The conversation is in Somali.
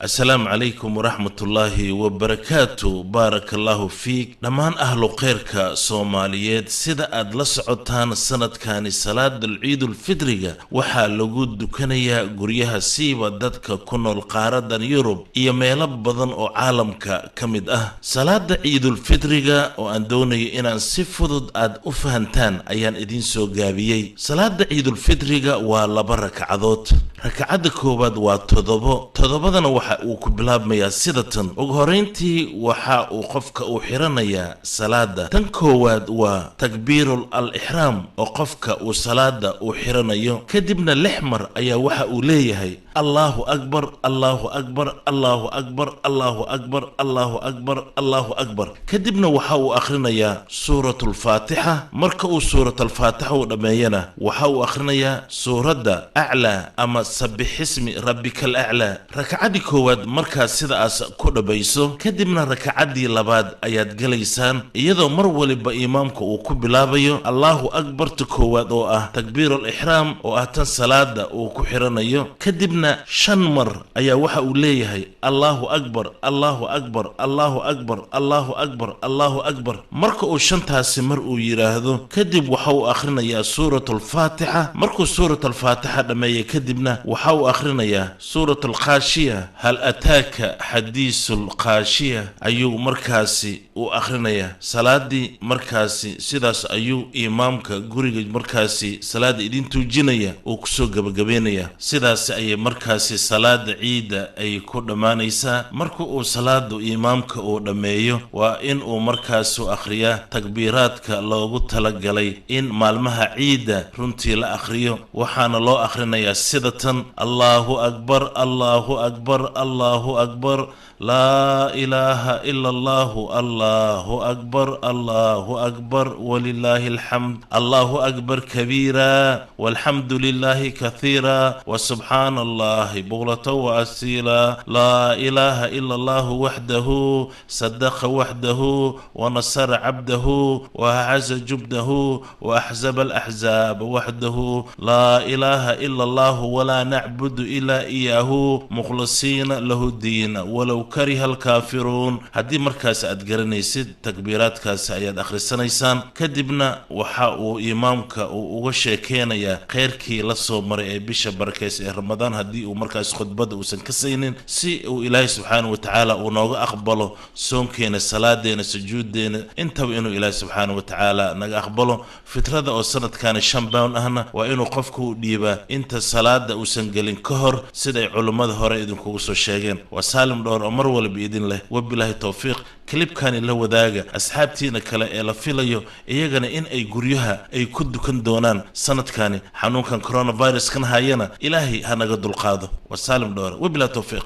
Assalaamu calaykum waraxmatullaahi wabarakaatu. Baaraka allaahu fiik dhammaan ahlu khayrka Soomaaliyeed. Sida aad la socotaan, sanadkani salaadul ciidulfidriga waxaa lagu dukanayaa guryaha, siiba dadka ku nool qaaradan Yurub iyo meelo badan oo caalamka ka mid ah. Salaada ciidulfidriga oo aan doonayo inaan si fudud aad u fahantaan ayaan idiin soo gaabiyey. Salaada ciidulfidriga waa 2 rakcadood. Rakcadda koowaad waa 7, toddobadana waxa uu ku bilaabmayaa sida tan. Ugu horeyntii waxa uu qofka uu xiranayaa salaada. Tan koowaad waa takbiirul al ixraam oo qofka uu salaada uu xiranayo. Kadibna 6 mar ayaa waxa uu leeyahay Allahu akbar, Allahu akbar, Allahu akbar, Allahu akbar, Allahu akbar, Allahu akbar. Kadibna waxa uu akhrinayaa suuratulfaatixa. Marka uu suuratalfaatixa uu dhammeeyana, waxa uu akhrinayaa suuradda aclaa ama sabixismi rabbikal aclaa. Rakcaddii koowaad markaad sidaas ku dhammayso, kadibna rakacaddii labaad ayaad galaysaan, iyadoo mar waliba imaamka uu ku bilaabayo Allahu akbarta koowaad oo ah takbiirul ixraam oo ah tan salaada uu ku xiranayo. Kadibna 5 mar ayaa waxa uu leeyahay Allahu akbar, Allahu akbar, Allahu akbar, Allahu akbar, Allahu akbar. Marka uu shantaasi mar uu yidhaahdo, kadib waxa uu akhrinayaa suuratulfaatixa. Markuu suuratulfaatixa dhammeeya, kadibna waxa uu akhrinayaa suuratulkhaashiya, hal ataaka xadiisul khaashiya ayuu markaasi u akhrinayaa. Salaadii markaasi sidaas ayuu imaamka guriga markaasi salaada idin tuujinaya uu kusoo gabagabeynaya. Sidaas ayay markaasi salaada ciidda ay ku dhammaanaysaa. Marka uu salaadu imaamka uu dhammeeyo, waa in uu markaasu akhriyaa takbiiraadka loogu talagalay in maalmaha ciidda runtii la akhriyo. Waxaana loo akhrinayaa sida tan: Allahu akbar, Allahu akbar, Allahu akbar, laa ilaaha ila Allahu, Allahu akbar, Allahu akbar, walilaahi alxamd, Allahu akbar kabiira, walxamdu lilaahi kathiira, wasubxaana Allahi bukrata waasiila, laa ilaaha ila Allahu waxdahu sadaqa waxdahu wanasara cabdahu waacaza jubdahu waaxzaba alaxzaaba waxdahu, laa ilaaha ila Allahu walaa nacbudu ilaa iyaahu mukhlisiina lahu diina walow kariha alkaafiruun. Haddii markaas aad garanaysid, takbiiraadkaasi ayaad akhrisanaysaan. Kadibna waxa uu imaamka uu uga sheekeynayaa kheyrkii la soo maray ee bisha barakaysa ee Ramadaan, haddii uu markaas khudbadda uusan ka saynin, si uu Ilaahay subxaana wa tacaala uu nooga aqbalo soonkeena, salaadeena, sujuudeena, intaba inuu Ilaahay subxaana wa tacaala naga aqbalo. Fitrada oo sanadkani 5 pound ahna waa inuu qofku u dhiibaa inta salaada uusan gelin ka hor, siday culummada hore idinkugu soo sheegeen. Waa Saalim Dhowr oo mar walba idin leh wabilaahi towfiiq. Clipkani la wadaaga asxaabtiina kale ee la filayo iyagana in ay guryaha ay ku dukan doonaan sanadkani. Xanuunkan coronavirus-kan hayana Ilaahay ha naga dulqaado. Waa Saalim Dhowr, wabilahi towfiiq.